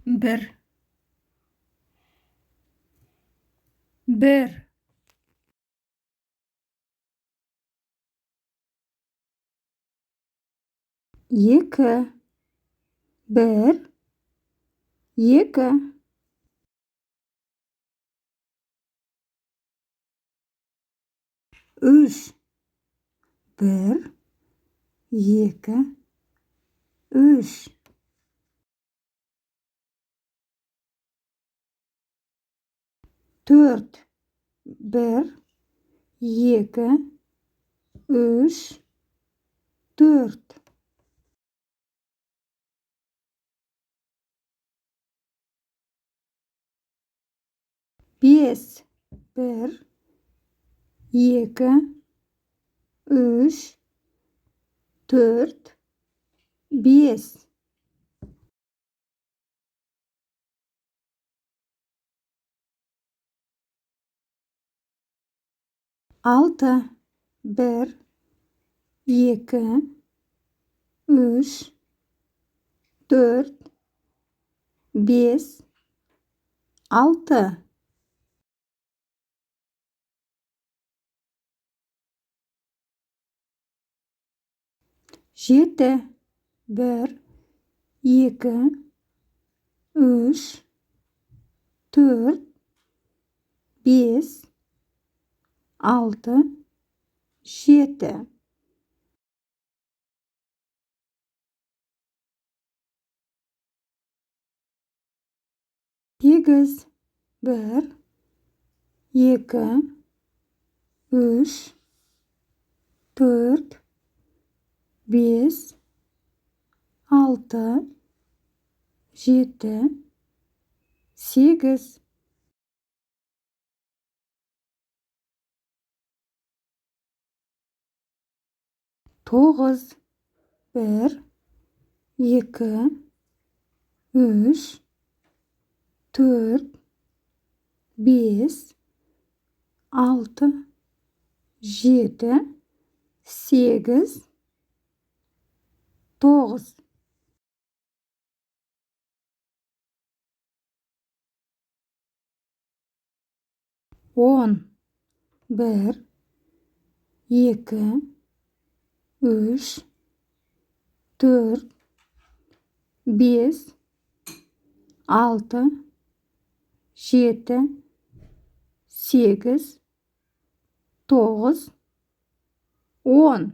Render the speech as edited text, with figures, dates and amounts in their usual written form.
Бір. Бір. Екі. Бір. Екі. Үш. Бір. Екі. Үш. Төрт. Бір. Екі. Үш. Төрт. Бес. Бір. Екі. Үш. Төрт. Бес. Алты. Бір. Екі. Үш. Төрт. Бес. Алты. Жеті. Бір. Екі. Үш. Төрт. Бес. Алты. Жеті. Сегіз. Бір. Екі. Үш. Төрт. Бес. Алты. Жеті. Сегіз. Тоғыз. Бір. Екі. Үш. Төрт. Бес. Алты. Жеті. Сегіз. Тоғыз. 10. Бір. Екі. Үш. Төрт. Бес. Алты. Жеті. Сегіз. 9. 10.